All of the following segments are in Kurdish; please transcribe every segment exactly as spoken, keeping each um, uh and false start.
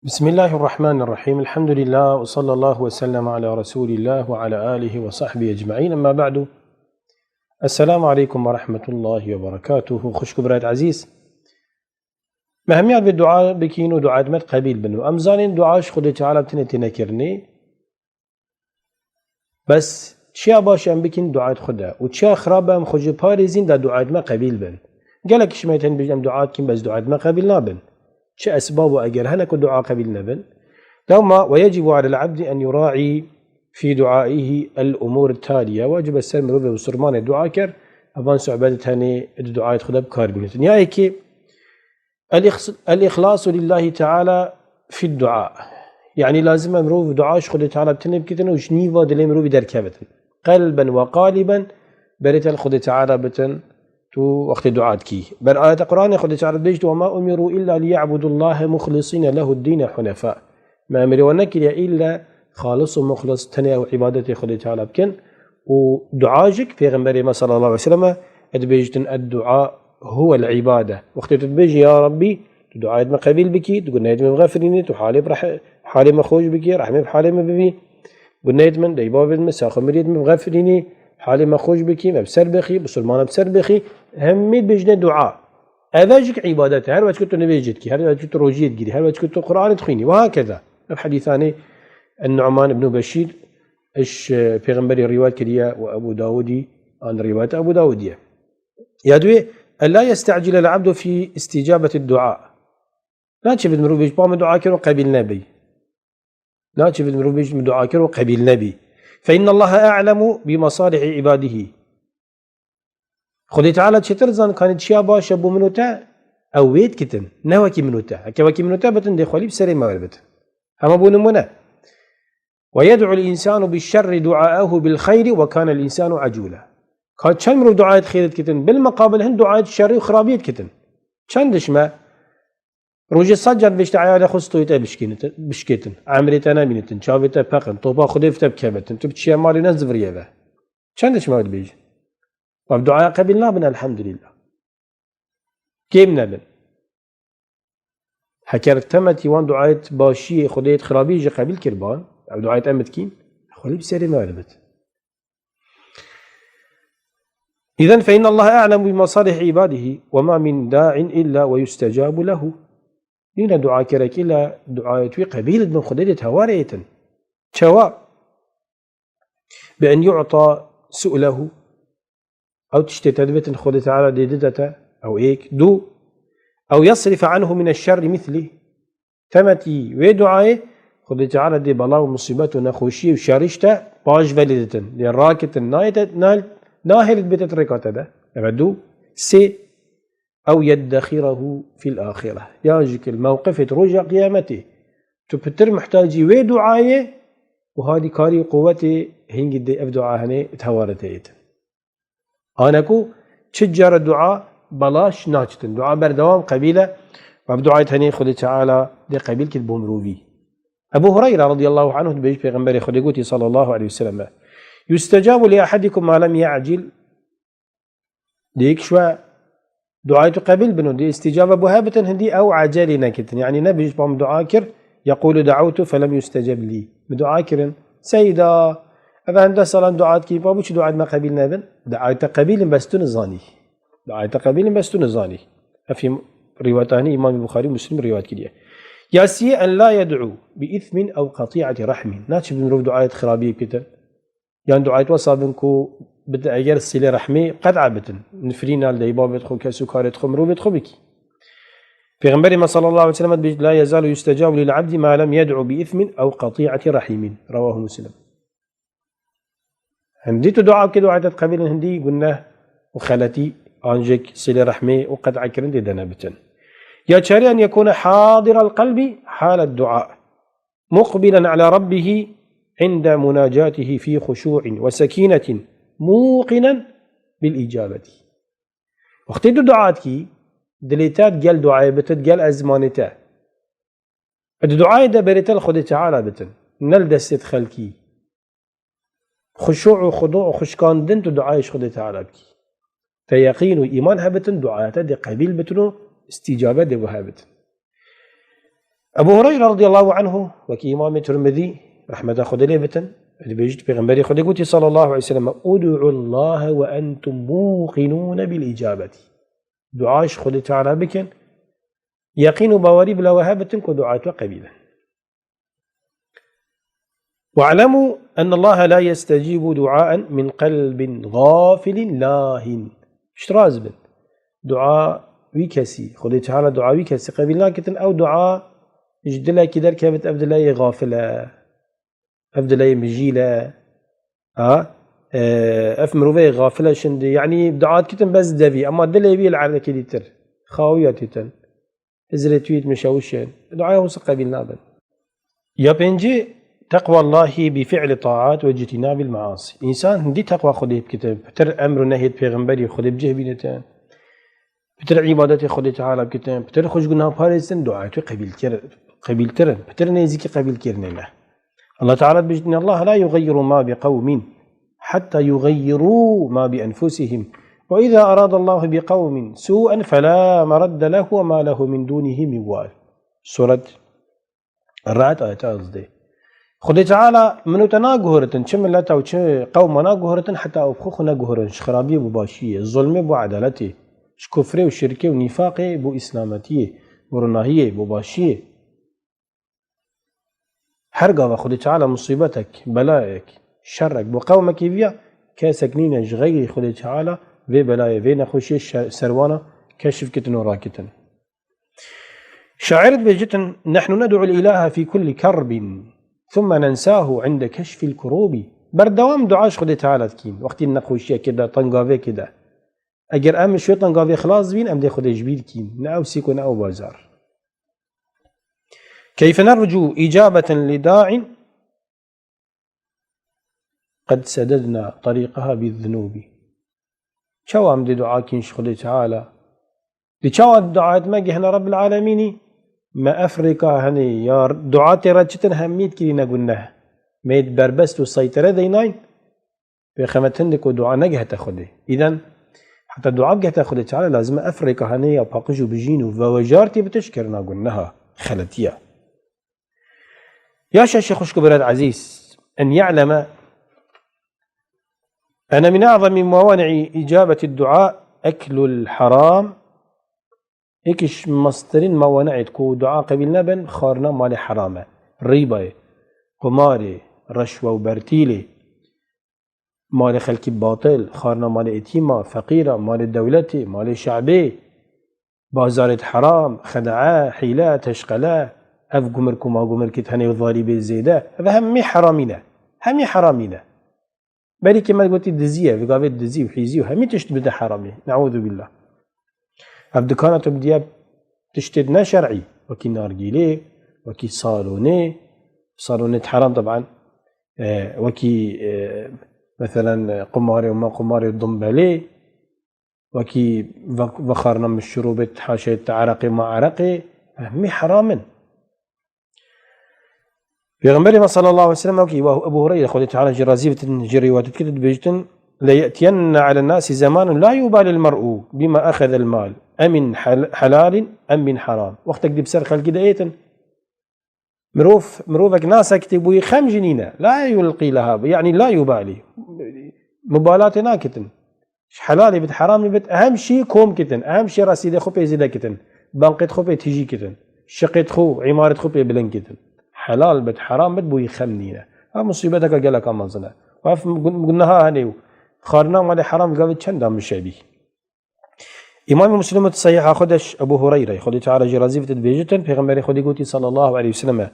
بسم الله الرحمن الرحيم. الحمد لله وصلى الله وسلم على رسول الله وعلى آله وصحبه أجمعين. أما بعد. السلام عليكم ورحمة الله وبركاته. Xwişk û birayet ezîz. Me hemiya divê dua bikin û duayet me qebîl bin. Û em zanin dua ji Xwedê Teala bi tenê tê nekirinê. Bes çiya baş em bikin duayet xwe de û çiya xirab em xwe ji parêzîn da duayet me qebîl bin. Gelek ji me tên bijin em dua dikin bes duayet me qebîl nabin. Çi esbab û eger hene ku dua qebîl nebin? Lewma ويجب على العبد أن يراعي في دعائه الأمور التالية. Wacib e ser mirovê Musulmanê dua ker, evan sohbet tenê di duayet xwe de bi kar bînitin. Ya yekê, الإخ-، الإخلاص لله تعالى في الدعاء. Yani lazim e mirov dua ji Xwedê Teala bi tenê bikitin û ji nîva dilê mirovî derkevitin. قلبا وقالبا berê te li Xwedê Teala bitin, tu wextê dua dikî. Ber ayeta Qur'anê Xwedê Teala dibêjit: "وما أمروا إلا ليعبدوا الله مخلصين له الدين حنفاء." Me emirê wan nekiriye îlle xalis û muxlis tenê ew îbadetê Xwedê Teala bikin. Û dua jî Pêxemberê me sallallahu aleyhi ve sellem e, dibêjitin: "الدعاء هو العبادة." Wextê tu dibêjî: "Ya Rabbî, tu duayet me qebîl bikî, tu gunehêt me bixefirînî, tu halê bi reh-, halê me xweş bikî, rehmê bi halê me bibî. Gunehêt min, deybavêt min, saxomiriyêt min bixefirînî, halê me xweş bikî, me bi ser bixî, musulmana bi ser bixî." Hemî dibêjine dua. Eve jî îbadet e. Her weçku tu nivêjê dikî, her weçku tu rojiyê digirî, her weçku tu Qur'anê dixwînî. Ve hakeza. Ev hedîsanê En-Nu'man ibn Beşîr, iş, e, Pêxemberî rîwayet kiriye û Ebû Dawudî, an rîwayet Ebû Dawudî ye. Ya duwê, ألا يستعجل العبد في استجابة الدعاء. Naçe bid mirov bêj, "Pa min dua kir û qebîl nebî." Naçe bid mirov bêj, "Min dua kir û qebîl nebî." فإن الله أعلم بمصالح عباده. Xwedê Teala çêtir zan kanî çiya baş e bo min û te, ew wê dikitin, ne wekî min û te. Heke wekî min û te bitin, dê xwelî bi serê me were bitin. Hema bo nimûne. ويدعو الإنسان بالشر دعاءه بالخير وكان الإنسان عجولا. Ka çend mirov duayet xêr dikitin, bil miqabil hin duayet şerî û xirabiyê dikitin. Çend dişme, rojê sed can vêşte eyalê xwe stoyê te bişkênitin, bişkêtin, emrê te nebînitin, çavê te peqin, topa Xwedê bi te bikevitin, tu bi çiye malê ne ziviriye ve. Çend dişme dibêjin? Ev duaya qebîl nabin, elhamdülillah. Kêm nebin. Heker temetî wan duayet başiyê Xwedê xirabî jî qebîl kirban, ev duayet em dikîn, xwelî bi serê me erbit. إذن فإن الله أعلم بمصالح عباده وما من داع إلا ويستجاب له. Nîne duakerek îla duayet wî qebîl dibin, Xwedê dê tewarê êtin. Çawa? بأن يعطى سؤله. Ew tiştê te dibitin Xwedê Teala dê dide te. Ew êk. Du. أو يصرف عنه من الشر مثله. Temetî wê duayê Xwedê Teala dê bela û musîbet û nexweşiyê û şerî ji te paş velê ditin. Dê rakitin, nayê te, na-, nahêlit bête di rêka te de. Eve du. Sê. أو يدخره في الآخرة. Yan jî ki li mewqifê di roja qiyametê tu pitir mihtacî wê duayê û hadî karî û quwetê hingî dê ev dua hene di heware te yêtin. Ane ku çi cara dua belaş naçitin. Dua berdewam qebîl e. Ev duayê tenê Xwedê Teala dê qebîl kit bo mirovî. Ebu Hureyre radiyallahu anhu dibêje Pêxemberê Xwedê gotî sallallahu aleyhi ve sellem, يستجاب لأحدكم ما لم يعجل. Dê yek ji we duayê tu qebîl bin û dê îstîcabe bo hebitin, hindî ew ecelî nekitin. Yanî nebêjit, "Pa min dua kir, يقول دعوت فلم يستجب لي." Min dua kirin. Seyda, ev hende salan dua dikî, pa bo çi duayê me qebîl nebin? Duayê te qebîl in, bes tu nizanî. Duayê te qebîl in, bes tu nizanî. Ev hîm-, rîwayeta hinî Îmamê Buxarî û Muslim rîwayet kiriye. Ya siyê, أن لا يدعو بإثم أو قطيعة رحم. Naçe bi mirov duayê xirabiyê bikitin. Yan duayet wesa bin ku bit-, eger sîlê rehmê qet'a bitin. Nifrîna li deyba bit xwe, kes û karê xwe, mirovê xwe bikî. Pêxemberê me sallallahu aleyhi ve sellem dibêjit, "لا يزال يستجاب للعبد ما لم يدع بإثم أو قطيعة رحم." رواه مسلم. Hindî tu dua bikî, duayet te qebîl in, hindî guneh û xeletî, ancek sîlê rehmê û qet'a kirin dê de nebitin. Ya çarê, أن يكون حاضر القلب حال الدعاء. مقبلا على ربه عند مناجاته في خشوع وسكينة موقنا بالإجابة. Wextê tu dua dikî, dilê te digel duayê bitin, digel ezmanê te. Di duayê de berê te li Xwedê Teala bitin, ne li destê xelkî. Xuşû û xudu û xuşkandin tu duayê ji Xwedê Teala bikî. Te yeqîn û îman hebitin, duaya te dê qebîl bitin û îstîcabe dê bo hebitin. Ebu Hureyre radiyallahu anhu, wekî Îmamê Tirmidî, rehmeta Xwedê lê bitin, dibêjit, Pêxemberê Xwedê gotî sallallahu aleyhi ve sellem, "Ud'u Allahe ve entum muqinûne bil icabeti." Dua ji Xwedê Teala bikin, yeqîn û bawerî bila we hebitin ku duayê we qebîl in. "Ve'lemû ennallaha la yestecîbu duaen min qelbin gafilin lahin." Piştrast bin. Dua wî kesî, Xwedê Teala dua wî kesî qebîl nakitin, ew dua ji dilekî derkevit, ev dileyê gafil e, ev dileyê mijîl e. Ha? E, ev mirovê gafil e şindi. Yanî dua dikitin bes devî, ema dilê wî li erdekî dîtir. Xawiya tîtin. Hizrê tu yî mişewişin. Duaya wisa qebîl nabin. Ya pêncî, teqwallahi bi fi'li taat ve citinabil maasi. Însan hindî teqwa Xwedê bikitin, pitir emr û nehiyê pêxemberî Xwedê bi cih bînitin, pitir îbadetê Xwedê Teala bikitin, pitir xwe ji gunahan parêzin, duayê wî qebîl kir-, qebîltir in, pitir nêzîkî qebîlkirinê ne. Allah Teala dibêjit, "Innallaha la yugayyiru ma bi qewmin hatta yugayyiru ma bi enfusihim. Ve iza aradallahu bi qewmin su'en fela meradde lehu ve ma lehu min dunihi min wal." Suret Ra'd, ayet yazdeh. Xwedê Teala min û te naguhoritin, çi mileta û çi qewma naguhoritin, heta ew bi xwe xwe neguhorin, ji xirabiyê bo başiyê, zulmê bo edaletê, ji kufrê û şirkê û nîfaqê bo îslametiyê, bo ronahiyê, bo başiyê. Her gava Xwedê Teala musîbetek, belayek, şerrek bo qewmekî viya, kesek nîne ji xeyrî Xwedê Teala vê belayê, vê nexweşiyê şe-, ser wana keşif kitin û rakitin. Şair dibêjitin, "Nehnu ned'ul ilahe fî kulli kerbin, thumme nensahu inde keşfil kurubi." Berdewam dua ji Xwedê Teala dikîn, wextî nexweşiyekê de, tengavêkê de. Eger em ji wê tengavê xilas bîn, em dê Xwedê ji bîr kîn. Ne ew sîk û ne ew bajar. Keyfe nercu îcabeten li da'in qed sededna tarîqeha bi zunûbî. Çawa em dê dua kîn ji Xwedê Teala? Di çawa duayet me gihna Rabbil Alemînî? Me ev rêka henê ya dua tê re çitin hemî dikirîne guneh. Me yê berbest û seytere deynayn. Pêxemet hindik û dua negihete Xwedê. Îden, heta dua bigihete Xwedê Teala lazim e ev rêka henê ya paqij û bijîn û vewejartî bite ji kirina guneha, xeletiya. Ya şeşê xwişk û birayet ezîz, en ye'leme ene min a'zemi mewani'i icabeti dua eklul haram. Êk ji mestirîn mewani'êt ku dua qebîl nebin, xwarina malê heram e. Rîbayê, qumarê, reşwe û bertîlê, malê xelkî batil, xwarina malê etîma, feqîra, malê dewletê, malê şe'bê, bazarêt heram, xedae, hîle, teşqele, ev gumrk û magumrkêt henê û zarîbê zêde, ev hemî heramî ne. Hemî heramî ne. Belkî me gotî dizî ye, vê gavê dizî û hîzî û hemî tişt bide heramî. Ne'ûzubillah. Ev dikana tu bidiye tiştêt ne şer'î, wekî nargîlê, wekî salonê, salonêt heram teban, e, wekî, e, meselen, e, qumarê û ma qumarê, dumbelê, wekî ve-, vexwarina min şirobê, haşê te ereqê, ma ereqê, hemî heram in. Pêxemberê me sallallahu aleyhi ve sellem, wekî Ebu Hureyre, Xwedê Teala jê razî bitin, jê rîwayet dikir, dibêjtin, "Le ye'tiyenne alen nasi zemanun la yubalil mer'u bima axedel mal, emin hel-, helalin em min haram." Wextek dî bi ser xelkî de êtin, Mirov, mirovek nasektî bûyî xem jî nîne. La yulqî leha, yanî la yubalî. Mubalatê nakitin. Ji helalî bit, heramî bit, ehem şî kom kitin, ehem şî resîdê xwe pê zêde kitin, banqêt xwe pê tijî kitin, şiqêt xwe, îmarêt xwe pê bilind kitin. Helal bit, heram bit, bûyî xem nîne. Ev musîbeteke geleka mezin e. Û ev gun-, guneha henê û xwarina malê heram gavê çenda mişebî. Îmamê Muslim di Sehîha xwe de ji Ebu Hureyre, Xwedê Teala jê razî bit, dibêjitin, Pêxemberê Xwedê gotî sallallahu aleyhi ve sellem,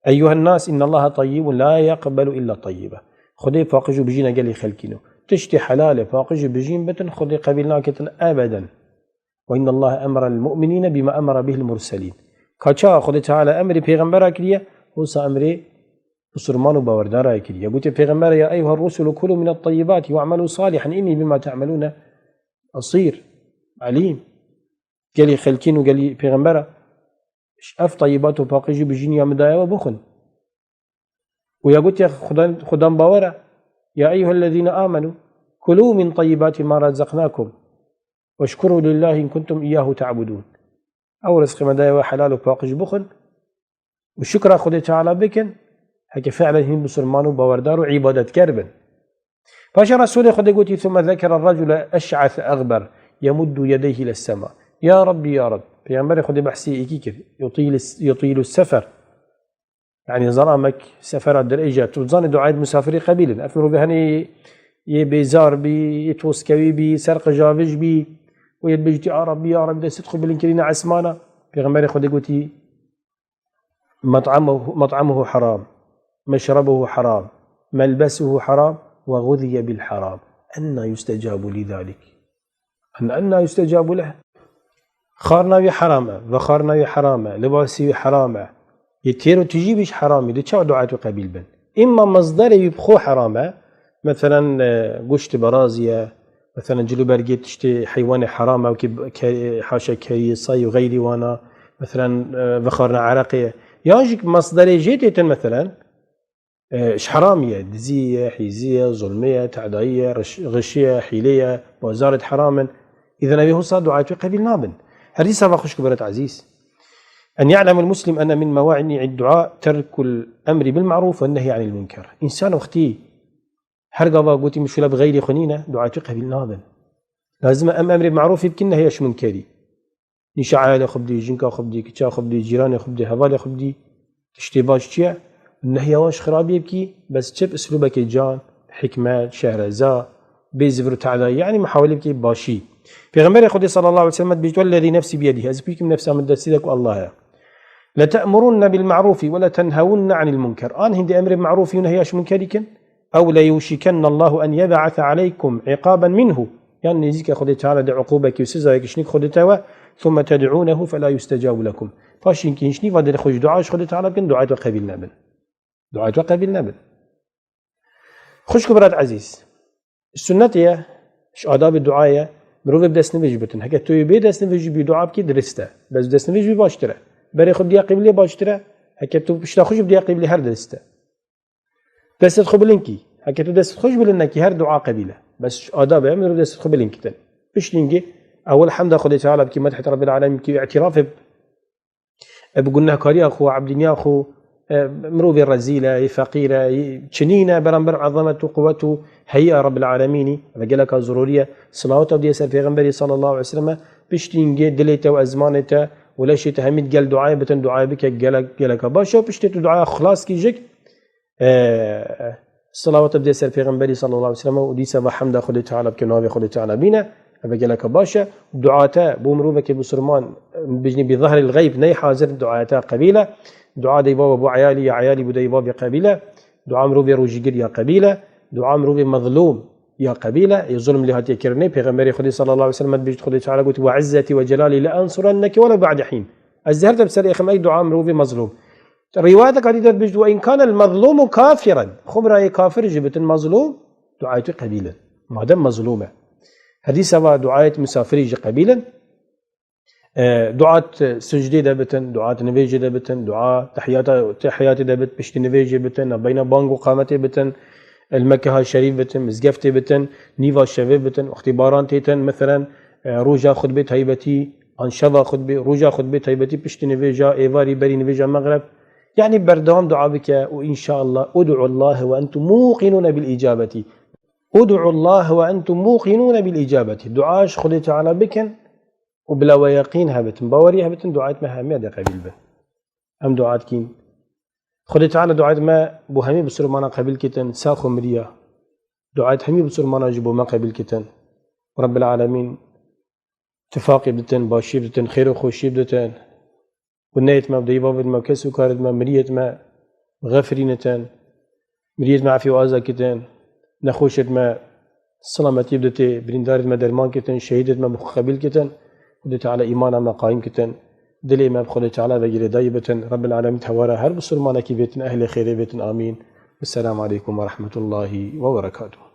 "Eyyuhen nas, innallaha tayyibun la yeqbelu illa tayyiba." Xwedê paqij û bijîna gelî xelkîno. Tiştê helal e, paqij û bijîn bitin, Xwedê qebîl nakitin ebeden. "Ve innallaha emrel mu'minîne bima emara bihil murselîn." Ka ça Xwedê Teala emrê pêxembera kiriye, wisa emrê musulman û bawerdara kiriye. Gotiye pêxembera, "Ya eyyuher rusulu kulu minet tayyibati ve'melu salihan inni bima ta'melune basîr, alîm." Gelî xelkîn û gelî pêxembera, ji ev tayyibat û paqijî bijîn ya min daye we bixwin. Û ya gotiye Xudan, Xudan bawera, "Ya eyyuhellezîne amenu kulu min tayyibati ma razaknakum veşkuru lillahi in kuntum iyyahu ta'budun." Ew rizqê me daye we helal û paqij bixwin. û şukra Xwedê Teala bikin, heke fi'len hîn bisilman û bawerdar û îbadetker bin. Paşê Resûlê Xwedê gotî, ثم ذكر الرجل الأشعث الأغبر يمد يديه إلى السماء. Ya Rabbî, ya Rab. Pêxemberê Xwedê behsê êkî kir. يطيل، يطيل السفر. Yanî zeramek sefera dirêj e. Tu dizanî duayê musafirî qebîl in. Ev mirovê henê yê bêzar bî, yê toskewî bî, ser qijavij bî û yê dibêjî, "Ya Rabbî, ya Rabbî", destê xwe bilind kirîne esmana. Pêxemberê Xwedê gotî, مطعمه، مطعمه حرام، مشربه حرام، ملبسه حرام، وغذي بالحرام. أنى يستجاب لذلك؟ أن، أنى يستجاب له؟ Xwarina wî heram e, vexwarina wî heram e, libasê wî heram e. Yê têr û tijî bî ji heramî, di çawa duayê wî qebîl bin? Îmma mezderê wî bi xwe heram e. Meselen, e, goştê berazî ye, Meselen, cil û bergê tiştê heywanê heram e, wekî ke-, haşa kerî, say û xeyrî wana, meselen, e, vexwarina ereqê ye. Yan jî mesderê jê têtin, meselen, e, ji heramî ye, dizî ye, hîzî ye, zulmê ye, tedayî ye, riş-, xişî ye, hîlê ye, bazarê di heram in. Îdin evê husa duayê wî qebîl nabin. Her dîsa va xwişk û birêt ezîz. أن يعلم المسلم أن من موانع الدعاء ترك الأمر بالمعروف والنهي عن المنكر. Însan wextî Her gava gotî min şûle bi xeyrî xwe nîne, duayê wî qebîl nabin. Lazim e em emrê marûfî bikin, nehya ji munkerî. Nîşa eyalê xwe bidî, jinka xwe bidî, kiça xwe bidî, cîranê xwe bidî, hevalê xwe bidî. Tiştê baş çi ye? Nehya wan ji xirabiyê bikî, bes çi bi uslûbekê can, hikmet, şehreza, bê zivir û tedayî, yanî muhawelê bikî başî. Pêxemberê Xwedê sallallahu aleyhi ve sellem dibêjit, "والذي نفسي بيده", ez pîkim nefsa min destî de ku Allah e. "لتأمرن بالمعروف ولتنهون عن المنكر." An hindî emrê marûfî û nehya ji munkerî kin. "أو ليوشكن الله أن يبعث عليكم عقابا منه." Yan nêzîk e Xwedê Teala dê uqûbekî û sizayekî ji nîv Xwedê te we, "ثم تدعونه فلا يستجاب لكم." Paşî hîn kî hîn ji nîv va dê xwe ji dua ji Xwedê Teala bikin, duayê wî qebîl nebin. Duayê wî qebîl nebin. Xwişk û birat ezîz, sunnetê ye, ji adabê duayê ye, mirovê bi destnivêjî bitin. Heke tu yê bê destnivêjî bî dua bikî dirist e. Bes bi destnivêj bî baştir e. Berê xwe bi diya qîblê baştir e. Heke tu pişta xwe jî bi diya qîblê her dirist e. Destê xwe bilind kî. Heke tu destê xwe jî bilind nekî, her dua qebîl e. Bes adab e, mirov destê xwe bilind kitin. Piştî hingê, ewil hemda Xwedê Teala bikî, medhê Rebbil Alemîn bikî, îtirafê bi gunehkariya xwe, ebdîniya xwe, e, mirovê rezîl e, yê feqîr e, yê çinîn e, beramber ezamet û quwet û heyiya Rebbil Alemînî, ve geleka zirûrî ye. Silawata bidîye ser Pêxemberî sallallahu aleyhi ve sellem, piştî hingê dilê te û ezmanê te û leşê te hemî digel duayê bitin, duayê bike gelek, geleka baş e. Piştê tu duaya xilas kî jik, E, silawat bidê ser Pêxemberî sallallahu aleyhi ve sellem û dîsa ve hemda Xwedê Teala bike, navê Xwedê Teala bîne. Ev geleka baş e. Dua te bo mirovekê bisilman, bijnî bi zahril xeyb, ney hazir, duaya te qebîl e. Dua dey bavê bo eyalî ya eyalî bo dey bavê qebîl e. Dua mirovê rojîgir ya qebîl e. Dua mirovê mezlûm ya qebîl e. Ê zulm lê hatiye kirinê. Pêxemberê Xwedê sallallahu aleyhi ve sellem dibêjit Xwedê Teala gotî, "وعزتي وجلالي لأنصرنك ولو بعد حين." Ez zehir te bi ser êxim ey dua mirovê mezlûm. Rîwayeteka dî de dibêjit, "وإن كان المظلوم كافرا." Xwe birayê kafir jî bitin mezlûm, duayê wî qebîl in. Madem mezlûm e. Hedîsa va duayê misafirî jî qebîl in. E, duat sucdê de bitin, duat nivêjê de bitin, dua tehiyata, tehiyatê de bit, piştî nivêjê bitin, nabeyna bang û qametê bitin, el Mekeha şerîf bitin, mizgeftê bitin, nîva şevê bitin, wextî baran têtin, meselen, e, roja xutbê taybetî, an şeva xutbê, roja xutbê taybetî, piştî nivêja êvarî, berî nivêja mexreb, Yanî berdewam dua bike û înşallah, "ادعوا الله وأنتم موقنون بالإجابة. ادعوا الله وأنتم موقنون بالإجابة." Dua ji Xwedê Teala bikin û bila we yeqîn hebitin, bawerî hebitin, duayê me hemiya dê qebîl bin. Em dua dikîn. Xwedê Teala duayê me bo hemî bisilmana qebîl kitin, sax û miriya. Duayê hemî bisilmana jî bo me qebîl kitin. Rebbil Alemîn tifaqê bitin, başî bitin, xêr û xweşî bitin. Guneyêt me, deyî bavêt me, kes û karêt me, miriyêt me, xefirînitin, miriyêt me efî û aza kitin, nexweşêt me selametî biditê, birîndarêt me derman kitin, şehîdêt me bi xwe qebîl kitin, Xwedê Teala îmana me qayîm kitin, dilê me bi Xwedê Teala ve girêdayî bitin, Rebbil Alemîn hewara her bisilmanekî bêtin, ehlê xêrê bêtin, amîn. Esselamu aleykum ve rahmetullahi ve berekatuhu.